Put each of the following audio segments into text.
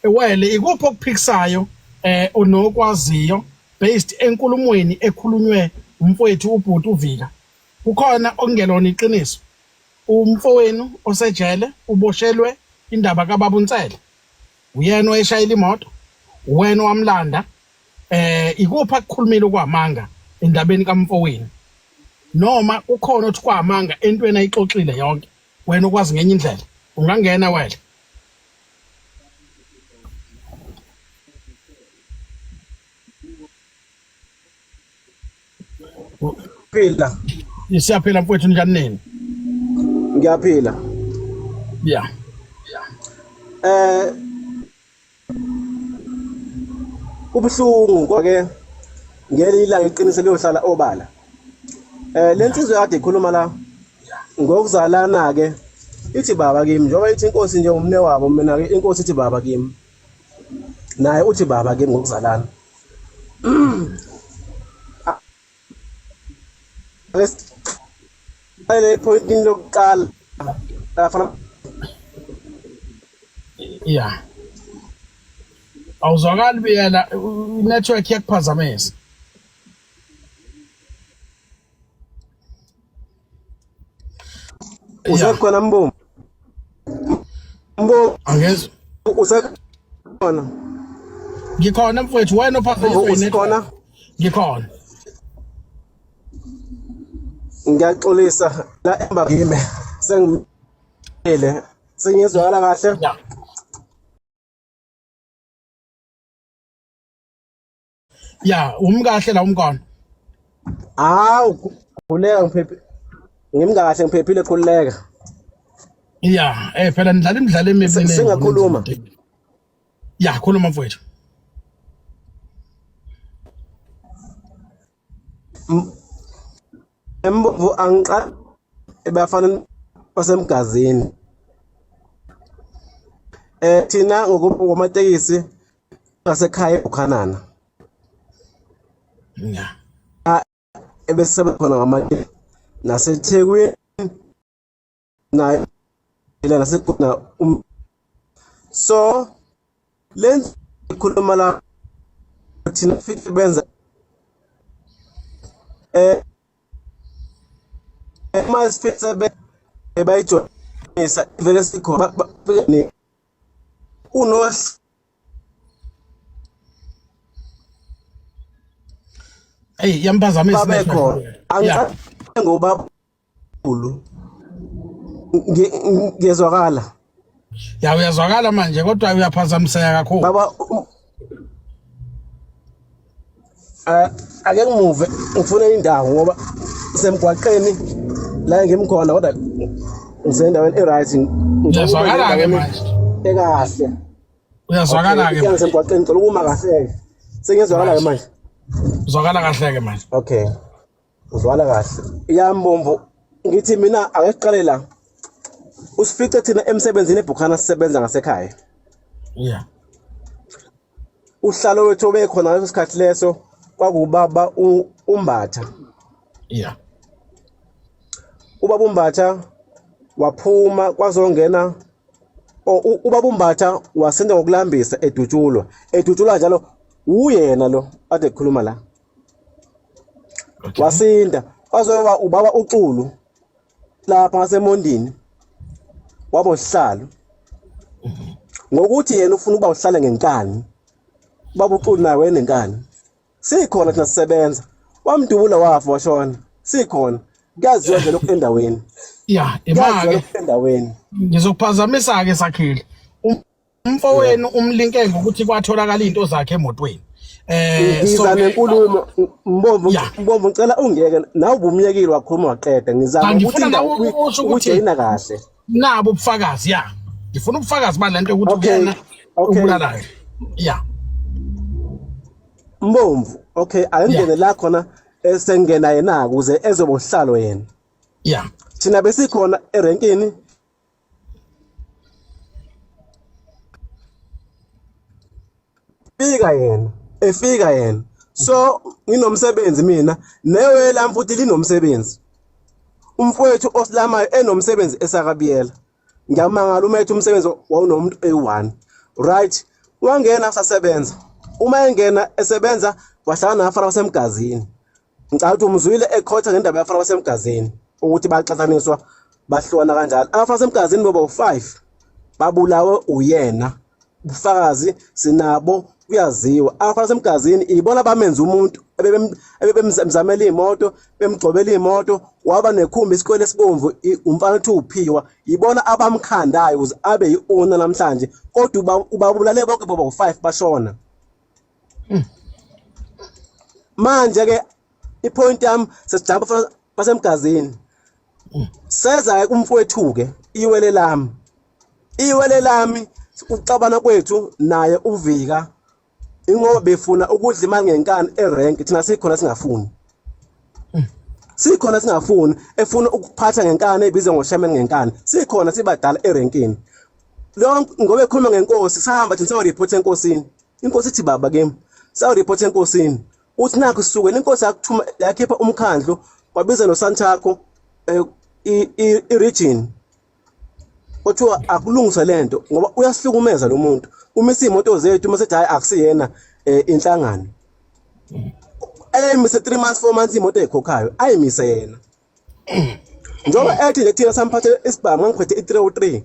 Wele ikuphi okuphikisayo onokwaziyo based enkulumweni ekhulunywe umfowethu ubhuti uVika. Kukhona okungelona iqiniso. Umfowenu osejele uboshelwe indaba kababa uNsele. Uyena oyeshayela imoto, uwena owamlanda. Ikuphi akukhulumile okwamanga endabeni kamfowenu? Noma kukhona othi kwamanga entweni ayixoxile yonke. Wena okwazi ngenye indlela. Ungangena wena. Phila. Siyaphila mfowethu njani nini? Ngiyaphila. Yeah. Eh kubuhlungu kodwa ke ngelinye ilanga iqiniso liyohlala obala. Eh lensizwa kade ikhuluma la ngokuzalana ke ithi baba kimi njengoba ithi inkosi nje umne wabo mina ke inkosi ithi baba kimi. Naye uthi baba kimi ngokuzalana. Ake siqale ephoyintini lokuqala afana Yeah. Awuzwakali biyela network iyakuphazamisa. Usekhona Mbomvu? Mbomvu Angezwa. usekhona? Ngikhona mfowethu wena ophazanyiswa Mbomvu i-network. usekhona? Ngikhona. Ngiyaxolisa la emba kimi sengimile sengizwakala kahle. Yeah. Ya, umkahle la umkona. Hawu khuleka ngiphephe. Ngimkahle ngiphephile khululeka. Ya, phela nidlala imidlalo emibi nini. Singakhuluma. Ya, khuluma mfowethu. Embovu angiqali ebafana basemgazini. Thina ngokumatekisi ngasekhaya eBukhanana. Yeah. Ebesisebenza khona ngama naseThekwini naye nasekuna so lenza ikhuluma la thina futhi benza uma sifitse bebayijoyinisa vele sikhona unohlu Hey yamphazamisa babekhona Yeah. angicabangi ngobabulu ngiyezwakala Ya uyazwakala manje kodwa uyaphazamiseka kakhulu. Baba ake ngimuve ngifuna indawo ngoba semgwaqeni la ngimkhona kodwa ngisendaweni e-right Uyazwakala ke manje. Ekahle. Uyazwakala ke. Ngisemgwaqeni ngicela ukuma kahle. Sengiyezwakala ke manje. Uzwakala kahle ke manje. Okay. Uzwakala kahle. Yambomvu ngithi mina ake siqale la. Usifice thina emsebenzini eBukhana sisebenza ngasekhaya. Yeah. Uhlalo wethu obekhona ngaleso sikhathi leso kwakubaba uMbatha. Yeah. Ubaba uMbatha waphuma kwazongena ubaba uMbatha wasinda ngokulambisa edutshulwa. Edutshulwa njalo uyena lo ade ekhuluma la. Okay. Wasinda wazoba ubaba uXulu lapha ngasemondini waba usihlalo ngokuthi yena ufuna ukuba uhlale ngenkani baba uXulu naye wayenenkani sikhona thina sisebenza wamdubula wafa washona sikhona kuyaziwa nje lokhu endaweni Ya, kuyaziwa imake lokhu endaweni ngizokuphazamisa ke sakhile. Umfowenu umlinke ngokuthi kwatholakala izinto zakhe emotweni. So ngiza nenkulumo Mbomvu Mbomvu ngicela ungiyeke nawe ubumyekile wakhuluma waqeda ngizama ukuthi nawe usho ukuthi ujoyina kahle nabo ubufakazi ya ngifuna ubufakazi balento ukuthi uyena obulalayo ya Mbomvu okay ayingene la khona esengena yena ukuze ezoba uhlalo yena ya thina besikhona erenkini fika yena efika yena so nginomsebenzi mina newe lami futhi linomsebenzi umfowethu osilamayo enomsebenzi esakabiyela ngiyamangala uma ethi umsebenzi wawunomuntu eyi-one right. Wangena sasebenza. Uma engena esebenza wahlala nabafana basemgazini. Ngicabanga ukuthi umzwile ekhotha ngendaba yabafana basemgazini ukuthi baxathaniswa bahlukana kanjalo. Abafana basemgazini boba u-5 babulawe uyena. Ubufakazi sinabo kuyaziwa. Abafana basemgazini ibona bamenza umuntu ebebemzamela imoto bemgcobela imoto waba nekhumbi isikwele esibomvu umfana othi uphiwa yibona abamkhandayo ukuze abe yi-owner namhlanje kodwa ubabulale bonke boba u-5 bashona. Manje ke ipoint yami sesijamba basemgazini. Seza ke kumfowethu ke iwele lami. Iwele lami ukuxabana kwethu naye uvika ingoba befuna ukudla imali ngenkani erank thina sikhona singafuni. Sikhona singafuni efuna ukuphatha ngenkani ebizwa ngoshaman ngenkani. Sikhona sibadala erenkini. Lo ngoba ekhuluma ngenkosi sahamba thina sayo report enkosini. Inkosi ithi baba kimi sayo report enkosini. Uthi nakho sisukela inkosi yakuthuma yakhipha umkhandlu wabiza noSantaco i-region kuthiwa akulungiswe lento ngoba uyasihlukumeza lo muntu umisa iy'moto zethu uma sethi hhayi akusiyena inhlangano eyimise 3 months 4 months imoto eyikhokhayo ayimise yena njengoba ethi nje thina samphathele isibhamu ngangiphethe i-303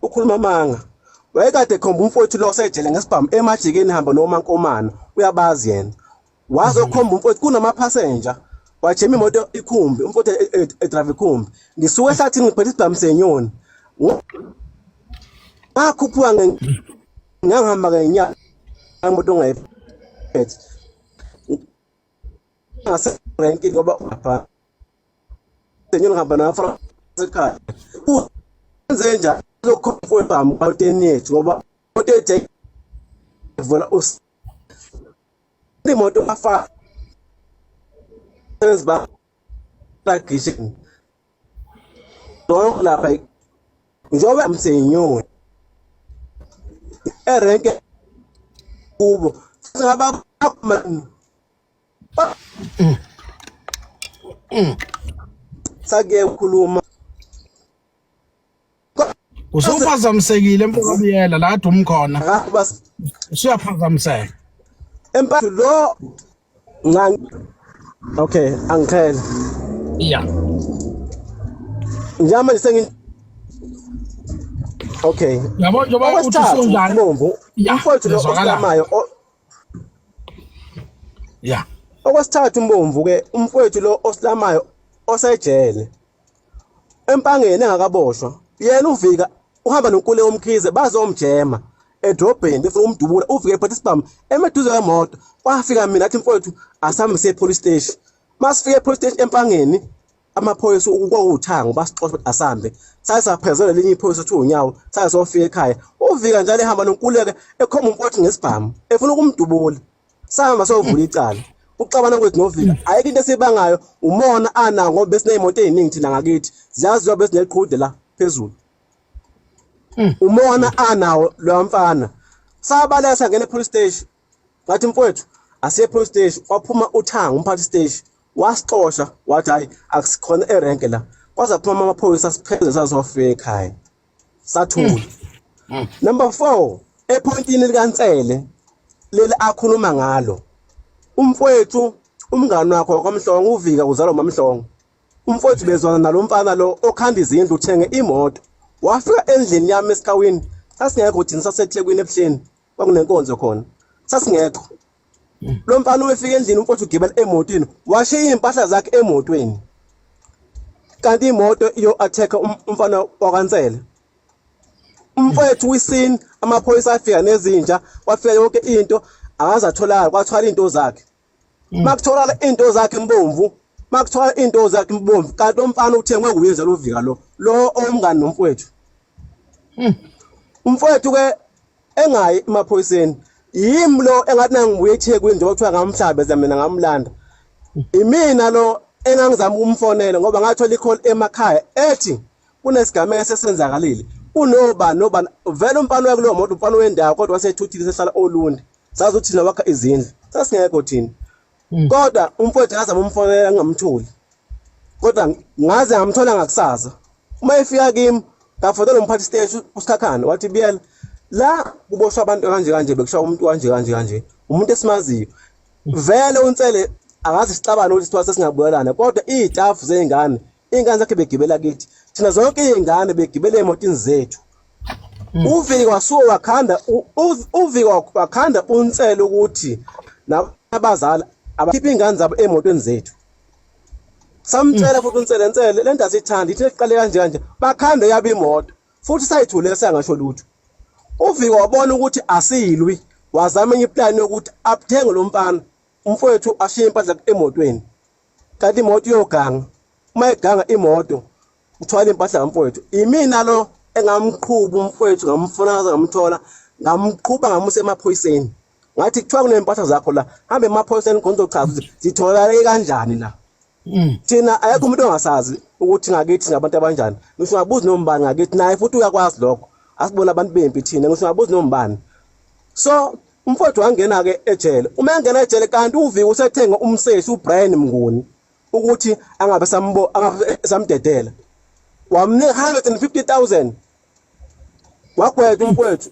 ukhuluma amanga wayekade ekhomba umfowethu lo osejele ngesibhamu emajikeni hamba noma nkomana uyabazi yena wazokhomba umfowethu kunamaphasenja wajema imoto ikhumbi umfowethu edrive ikhumbi ngisuka ehlathini ngiphethe isibhamu senyoni ngakhuphuka ngangihamba ngenyanga imoto ongayiphethe ngaserenki ngoba lapha senyoni ngihamba nayo ekhaya wenze njani uzokhomba ibhamu kwateni yethu ngoba imoto ethe vula imoto afa ba bagishe zonke lapha njengoba msenyoni erenke kubo singaba sake ukukhuluma Usuphazamisekile mfokabiyela la kade umkhona. Usuyaphazamiseka. Empa lo nca okay angiqhele. Yeah. Njengamanje sengi Okay. Yabo njengoba uthi usunjani? Bomvu. Umfowethu lo osilamayo Yeah. Okwesithathu umbomvu ke umfowethu lo osilamayo osejele. Empangeni engakaboshwa yena uvika uhamba nonkule omkhize bazomjema edrobheni befuna umdubula uvike ephatha isibhamu emeduze kwemoto kwafika mina athi mfowethu asambe siye police station masifike epolice station empangeni amaphoyisa kwakuwuthango basixosha ukuthi asambe saye saphezela elinye iphoyisa kuthiwa unyawo saye sofika ekhaya uvika njalo ehamba nonkuleke ekhomba umfowethu ngesibhamu efuna ukumdubula sahamba siyovula icala ukuxabana kwethu novika ayikho into esibangayo umona anawo ngoba besiney'moto ey'ningi thina ngakithi ziyaziwa besineqhude la phezulu umona anawo loya mfana sabaleka sangena e-police station ngathi mfowethu asiye e-police station kwaphuma uthango umphathi station wasixosha wathi hhayi akusikhona erenke la kwaze kuphuma amaphoyisa sipheze sazofika ekhaya sathula number 4 ephoyintini likaNsele leli akhuluma ngalo umfowethu umngani wakho wakwamhlongo uvika uzalwa umamhlongo umfowethu bezwana nalo mfana lo okhanda izindlu uthenge imoto wafika endlini yami esikhawini sasingekho thina saseThekwini ebuhleni kwakunenkonzo khona sasingekho lo mfana wefika endlini umfowethu ugibela emotweni washiya iy'mpahla zakhe emotweni kanti imoto iyo-attack umfana wakaNsele umfowethu wisini amaphoyisa afika nezinja kwafika yonke into akaze atholakala kwathwala iy'nto zakhe makutholakala iy'nto zakhe mbomvu makutholakala iy'nto zakhe mbomvu kanti lo mfana uthengwe nguye njalo uvika lo lo owumngani nomfowethu umfowethu-ke engayi emaphoyiseni yimi lo engathi nangibuye eThekwini njengoba kuthiwa ngamhlabeza mina ngamlanda imina lo engangizama ukumfonela ngoba ngathola i-call emakhaya ethi kunesigameko esesenzakalile unobani nobani vele umfana wakuleyo moto umfana wendawo kodwa wasethuthile sehlala olundi sazi ukuthi thina wakha izindlu sasingekho thina kodwa umfowethu ngazama umfonela ngingamtholi kodwa ngaze ngamthola ngakusasa uma efika kimi ngafonela umphathi siteshi usikhakhane wathi biyela La kuboshwa abantu kanje kanje, bekushawa umuntu kanje kanje kanje, umuntu esimaziyo. Vele uNsele akazi sixabane ukuthi sithiwa sesingabuyelana, kodwa iy'tafu zey'ngane, iy'ngane zakhe begibela kithi. Thina zonke iy'ngane begibela ey'motini zethu. Uvika wasuke wakhanda uvika wakhanda uNsele ukuthi nabazali abakhiphe iy'ngane zabo ey'motweni zethu. Samtshela futhi uNsele, Nsele le nto asiyithandi, ithi iqale kanje kanje, bakhande yabo imoto futhi sayithule sangasho lutho. Uvika wabona ukuthi asilwi, wazama enye iplani yokuthi athenge lo mfana, umfowethu ashiye impahla emotweni, kanti imoto iyoganga. Uma iganga imoto uthwala impahla kamfowethu. Imina lo engamqhuba umfowethu, ngamfuna ngaze ngamthola, ngamqhuba ngamusa emaphoyiseni. Ngathi kuthiwa kunempahla zakho la, hambe emaphoyiseni khona uzochaza ukuthi zitholakale kanjani la. Thina ayekho umuntu ongasazi ukuthi ngakithi ngabantu abanjani. Ngisho ungabuzi noma ubani ngakithi, naye futhi uyakwazi lokho. Asibona abantu bempi thina, ngisho ungabuzi noma ubani. So umfowethu wangena-ke ejele. Uma engena ejele kanti uvika usethenga umseshi uBrian Mnguni ukuthi angabe sambo angabe samdedela. Wamnika 150,000. Wagwetshwa umfowethu.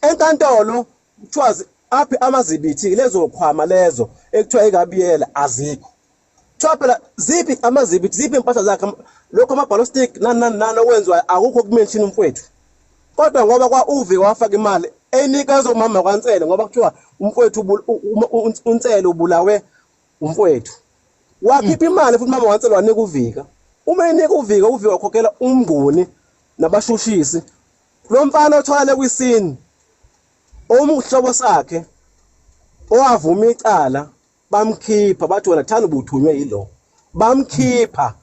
Enkantolo kuthiwa aphi amazibithi lezo khwama lezo ekuthiwa ikabiyela azikho. Kuthiwa phela ziphi amazibithi, ziphi impahla zakhe, lokho ama-ballistic nani nani nani okwenziwayo akukho kumention umfowethu. Kodwa ngoba kwa uVika wafaka imali eyinikeza umama kwaNsele, ngoba kuthiwa umfowethu uNsele ubulawe umfowethu. Wakhipha imali futhi umama waNsele wanika uVika. Uma enika uVika, uVika wakhokhela uMnguni nabashushisi. Lo mfana otholakale kwisini omhlobo sakhe owavuma icala, bamkhipha bathi wena thanda ubuthunywe yilo, bamkhipha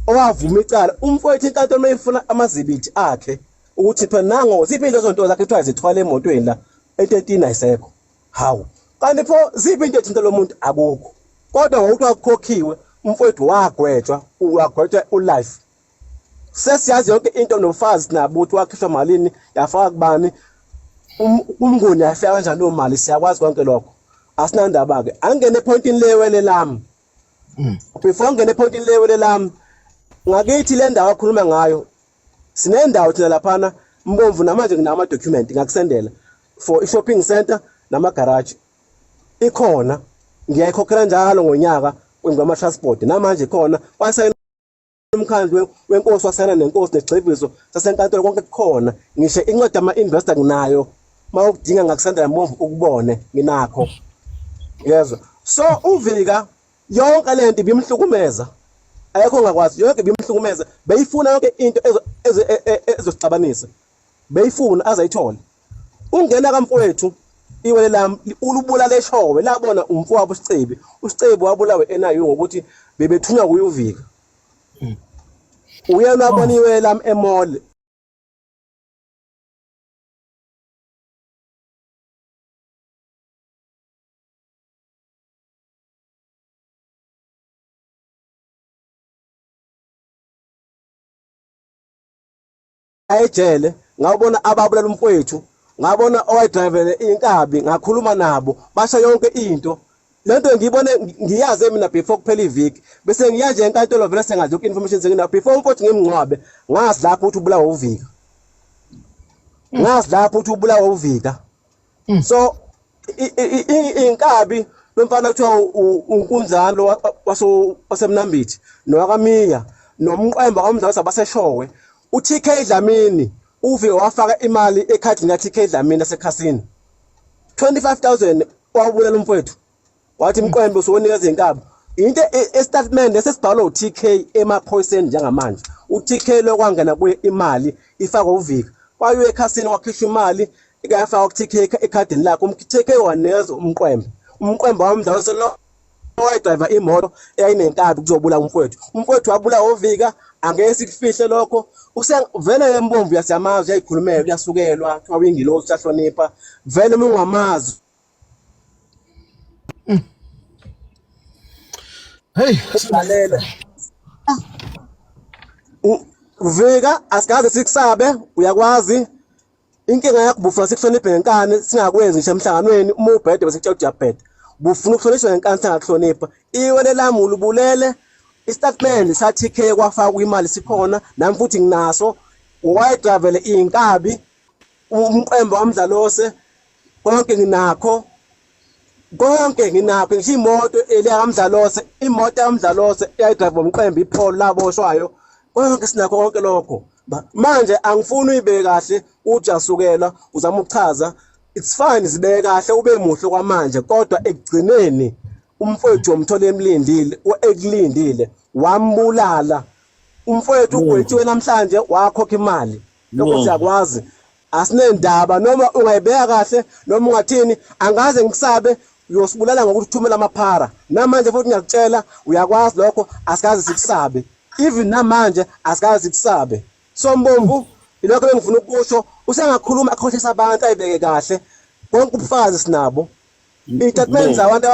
owavuma icala. Umfowethu inkantolo mayifuna amazibithi akhe ukuthi phela nango ziphi lezo nto zakhe kuthiwa zithwale emotweni la e13 ayisekho. Hawu, kanti pho ziphi into ethinta lo muntu? Akukho. Kodwa ngokuthi wakukhokhiwe umfowethu wagwetshwa, wagwetshwa ulife. Sesiyazi yonke into nofazi nabo ukuthi wakhishwa malini, yafaka kubani, umnguni yafika kanjani leyo mali, siyakwazi konke lokho. Asinandaba-ke. Angene ephoyintini lewele lami. Before ngene ephoyintini lewele lami, ngakithi le ndawo akhuluma ngayo, sinendawo thina laphana Mbomvu, namanje nginawo ama-document ngakusendela for i-shopping center namagaraji. Ikhona, ngiyayikhokhela njalo ngonyaka ngama-transport, namanje ikhona. Kwasayina umkhandlu wenkosi, wasayina nenkosi negxivizo sasenkantolo, konke kukhona. Ngisho incwadi yama-investor nginayo, uma ukudinga ngakusendela Mbomvu ukubone, nginakho. Yezwa. So uVika yonke lento ibimhlukumeza, ayekho ongakwazi, yonke ibimhlukumeza, beyifuna yonke into ezosixabanisa, beyifuna azayithole. Ungena kamfowethu iwele lami ulubulala eshowe, labona umfowabo uSicebi. USicebi wabulawa eNIU ngokuthi bebethunywa kuye uVika. Uyena wabona iwele lami emall. Ejele ngabona ababulala umfowethu, ngabona owayedrivele inkabi, ngakhuluma nabo, basho yonke into. Lento ngiyibone ngiyazi mina before kuphela iviki, bese ngiya nje enkantolo vele sengazi yonke information senginayo. Before umfowethu ngimngcwabe, ngazi lapho ukuthi ubulawa uVika, ngazi lapho ukuthi ubulawa uVika. So inkabi lomfana kuthiwa uNkunzana lo waseMnambithi noWakamiya noMqwemba kwamdlalo sabaseshowe, uTK Dlamini ufike wafaka imali ekhadini ka-TK Dlamini asekhasini 25,000, wawubulela umfowethu wathi Mqwembe usuwonikeza inkabi. Into estatement esesibhalwa uTK emaphoyiseni njengamanje, uTK lo kwangena kuye imali ifakwe uVika, kwayiwe ekhasini kwakhishwa imali ikayafakwa ku-TK ekhadini lakhe, uTK wanikeza uMqwembe, uMqwembe wamdlalo selo owayedriver imoto eyayinenkabi kuzobula umfowethu. Umfowethu wabulawa uVika, angeke sikufihle lokho. Vele eMbomvu yasiyamazi, uyayikhulumela, uyasukelwa, kuthiwa uyingilosi, uyahlonipha. Vele uma ungamazi Hey, lalela. Vika asikaze sikusabe, uyakwazi. Inkinga yakho bufuna sikuhloniphe ngenkani, singakwenzi ngisho emhlanganweni. Uma ubhede bese kutshela ukuthi uyabheda. Bufuna ukuhlonishwa ngenkani singakuhlonipha. Iwele lami ulubulele. Istatement sa-TK kwafakwa imali sikhona, nami futhi nginaso. Wayedravele inkabi. Umqembo wamdlalose konke nginakho konke nginakho ngisho imoto eliyakamdlalose imoto yamdlalose eyayidrive umqembo ipholo laboshwayo konke sinakho konke lokho manje angifuni uyibeke kahle ujasukela uzama ukuchaza it's fine zibeke kahle ube muhle kwamanje kodwa ekugcineni umfowethu womthola emlindile ekulindile wambulala umfowethu ugwetshiwe namhlanje wakhokha imali lokho siyakwazi asinendaba noma ungayibeka kahle noma ungathini angaze ngikusabe uyosibulala ngokuthi uthumela amaphara namanje futhi ngiyakutshela uyakwazi lokho asikaze sikusabe even namanje asikaze sikusabe so mbomvu ilokho engifuna ukusho usengakhuluma akhohlisa abantu ayibeke kahle konke ubufakazi sinabo iy'tatimende zabantu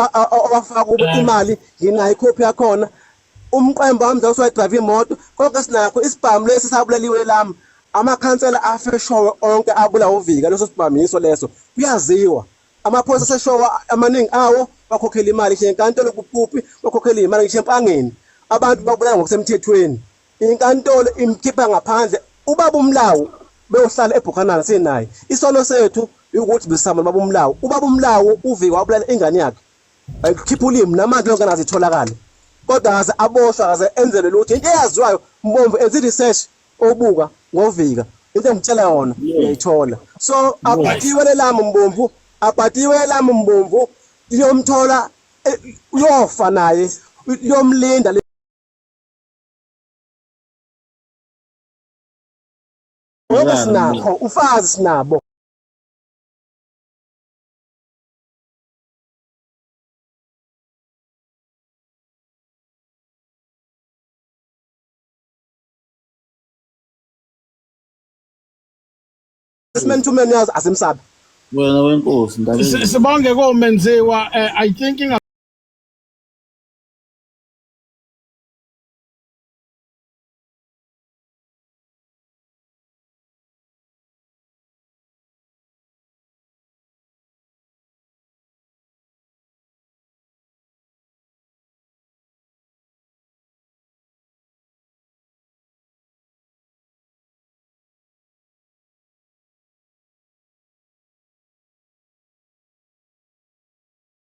abafaka kubo imali nginayo ikhophi yakhona umqembo wami usuwayidrayiva imoto konke sinakho isibhamu lesi sabulaliwe lami amakhansela afeshowe onke abulawa uvika leso sibhamu yiso leso kuyaziwa amaphoyisa aseshowa amaningi awo bakhokhela imali ngisho enkantolo kupuphi bakhokhela imali ngisho empangeni abantu babulala ngokusemthethweni inkantolo imkhipha ngaphandle ubaba umlawu beyohlala ebhukhanana sinaye isono sethu ukuthi besama baba umlawu ubaba umlawu uvike wabulala ingane yakhe ayikhipha ulimi namanje lonke nazo itholakale kodwa akaze aboshwa akaze enzelwe lutho into eyaziwayo mbomvu enza i-research obuka ngovika into engitshela yona uyayithola so abhatiwe lelami mbomvu abhatiwe lami mbomvu liyomthola eh, uyofa naye liyomlinda Konke sinakho ufazi sinabo. Man to man yazi asimsabi. Wena wenkosi ndabeni. Sibonge komenziwa eh, I think inga